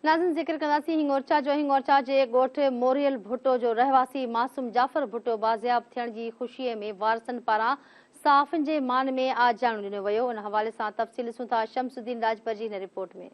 ناظرين ذڪر ڪنداسين هڱورچا جو هڱورچا جي ڳوٺ موريل ڀٽو جو رهواسي معصوم جعفر ڀٽو بازياب ٿيڻ جي خوشي ۾ وارثن پاران صحافين جي مان ۾ آجياڻو ڏنو ويو ان حوالي سان تفصيل ڏسون ٿا شمس الدين راڄپر جي هن رپورٽ ۾.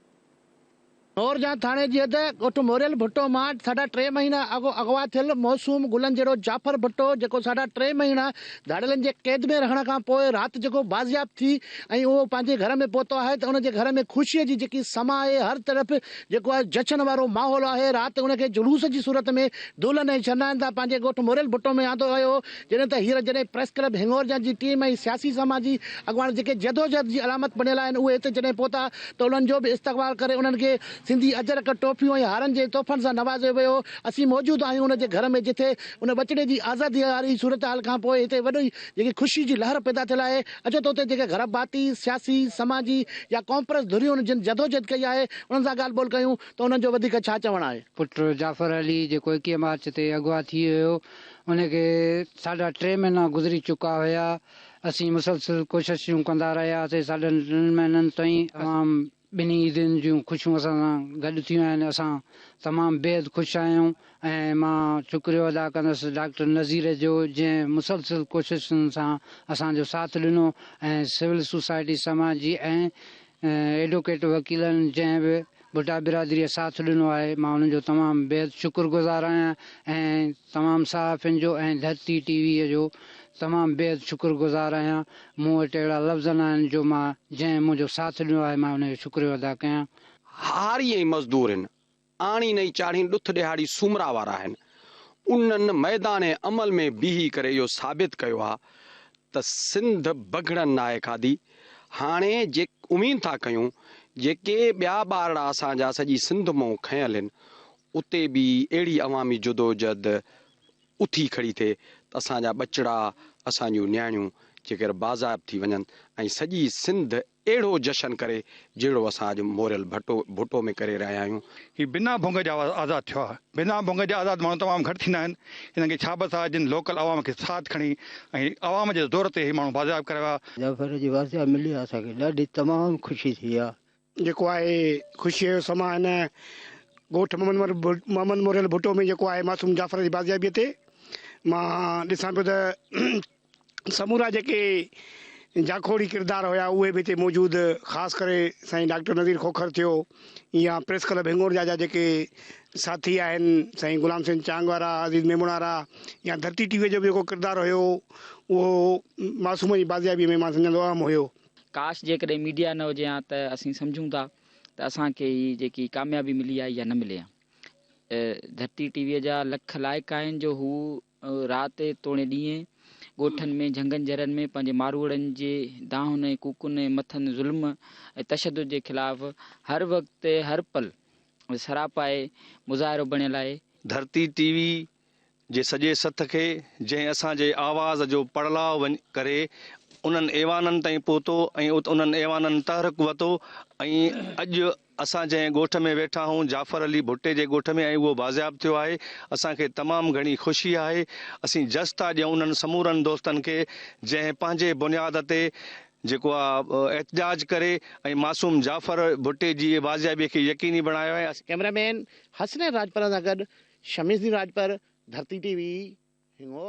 نورجهان ٿاڻي جي حد ڳوٺ موريل ڀٽو مان ساڍا ٽي مهينا اڳ اغوا ٿيل معصوم گلن جهڙو جعفر ڀٽو جيڪو ساڍا ٽي مهينا ڌاڙيلن جي قيد ۾ رهڻ کان پوء رات جيڪو بازياب ٿي ۽ اهو پنهنجي گهر ۾ پهتو آهي ته ان جي گهر ۾ خوشيء جي جيڪي سما آهي هر طرف جيڪو آهي جشن وارو ماحول آهي رات ان کي جلوس جي صورت ۾ دهلن ۽ شرنائين سان پنهنجي ڳوٺ موريل ڀٽو ۾ آندو ويو هو جڏهن ته هينئر جڏهن پريس ڪلب هڱورجان جي ٽيم ۽ سياسي سماجي اڳواڻ جيڪي جدوجهد جي علامت بڻيل آهن اهي هتي جڏهن پهتا ته انهن جو به استقبال ڪري انهن کي سنڌي اجرڪ، ٽوپيون ۽ هارن جي تحفن سان نوازيو ويو. اسين موجود آهيون ان جي گهر ۾ جتي ان ٻچڙي جي آزادي واري صورتحال کان پوء هتي وڏي جيڪي خوشي جي لهر پيدا ٿيل آهي. اچو ته اتي جيڪي گهر ڀاتي، سياسي، سماجي يا قومپرست ڌريون جن جدوجهد ڪئي آهي انهن سان ڳالهه ٻولهه ڪيون ته انهن جو وڌيڪ ڇا چوڻ آهي. پٽ جعفر علي جيڪو ايڪيهه مارچ تي اغوا ٿي ويو ان کي ساڍا ٽي مهينا گذري چڪا هيا. اسين مسلسل ڪوششون ڪندا رهياسين ساڍن ٽن مهينن تائين. تمام ٻنهي عيدن جون خوشيون اسان سان گڏ ٿيون آهن. اسان تمام بيحد خوش آهيون ۽ مان شڪريو ادا ڪندس ڊاڪٽر نذير جو جنهن مسلسل ڪوششن سان اسان جو ساٿ ڏنو ۽ سول سوسائٽي سماجي ۽ ايڊوڪيٽ وڪيلن جنهن به ڀٽا برادريء ساٿ ڏنو آهي مان انهن جو تمام بيحد شڪر گذار آهيان ۽ تمام صحافين جو ۽ ڌرتي ٽي ويء جو تمام بيحد شڪر گذار آهيان مون وٽ اهڙا لفظ نه آهن جو مان جنهن منهنجو ساٿ ڏنو آهي مان ان جو شڪريو ادا ڪيان. هاري ۽ مزدور هن آڻين ۽ چاڙهين ڏٿ ڏهاڙي سومرا وارا آهن. انهن ميدان عمل ۾ بيهي ڪري اهو ثابت ڪيو آ ته سنڌ بگهڙن ناهي کاڌي. هاڻي جي اميد ٿا ڪيون جيڪي ٻيا ٻارڙا اسان جا سڄي سنڌ مئون کنيل هن اتي به اهڙي عوامي جدوجهد اٿي کڙي ٿئي ته اسان جا ٻچڙا اسان جون نياڻيون جيڪر باضابط ٿي وڃن ۽ سڄي سنڌ اهڙو جشن ڪري جهڙو اسان اڄ موريل ڀٽو ڀٽو ۾ ڪري رهيا آهيون. هي بنا ڀونگ جي آزاد ٿيو آهي. بنا ڀونگ جي آزاد ماڻهو تمام گهٽ ٿيندا آهن. هنن کي شابس آهي جن لوڪل عوام کي ساٿ کڻي ۽ عوام جي زور تي هي ماڻهو بازياب ڪرايا ويا. جعفر جي بازياب ملي آهي اسان کي ڏاڍي تمام خوشي ٿي آهي. جيڪو آهي خوشيء جو سما هن ڳوٺ محمد موريل ڀٽو ۾ جيڪو آهي معصوم جعفر جي بازيابيء تي مان ڏسان پيو ته سمورا جيڪي جاکوڙي ڪردار هيا اهي به هتي موجود خاص ڪري سائين ڊاڪٽر نذير کوکر ٿيو يا پريس ڪلب هنڱورجا جا جيڪي ساٿي آهن سائين غلام حسين چانگ وارا عزيز ميمڻ وارا يا ڌرتي ٽي وي جو به جيڪو ڪردار هيو اهو معصوم جي بازيابي ۾ مان سمجهان ٿو اهم هيو. ڪاش جيڪڏهن ميڊيا نه هجي ها ته اسين سمجهون ٿا ته اسان کي هي جيڪي ڪاميابي ملي آهي اها نه ملي ها. ڌرتي ٽي وي جا لک لائق آهن جو هو رات توڻي ڏينهن ڳوٺن ۾ جهنگن جهرن ۾ پنهنجي ماروئڙن جي دانهن ۽ ڪوڪن ۽ مٿن ظلم ۽ تشدد جي خلاف هر وقت هر پل سراپائي مظاهرو بڻيل آهي. ڌرتي ٽي وي جي سڄي سٿ کي جنهن اسان جي آواز جو پڙلاء ڪري انهن ايوانن تائين پهتو ۽ انهن ايوانن تحرڪ وتو ۽ اڄ اسان جنهن ڳوٺ ۾ ويٺا آهيون جعفر علي ڀٽي جي ڳوٺ ۾ ۽ اهو بازياب ٿيو آهي اسان کي تمام گهڻي خوشي آهي اسين جس ٿا ڏيون انهن سمورن دوستن کي جنهن پنهنجي بنياد تي جيڪو آ احتجاج ڪري ۽ معصوم جعفر ڀٽي جي بازيابي کي يقيني بڻايو آهي. ڪئميرا مين حسنين راڄپر سان گڏ شميس الدين راڄپر، ڌرتي ٽي وي، هنڱورجا.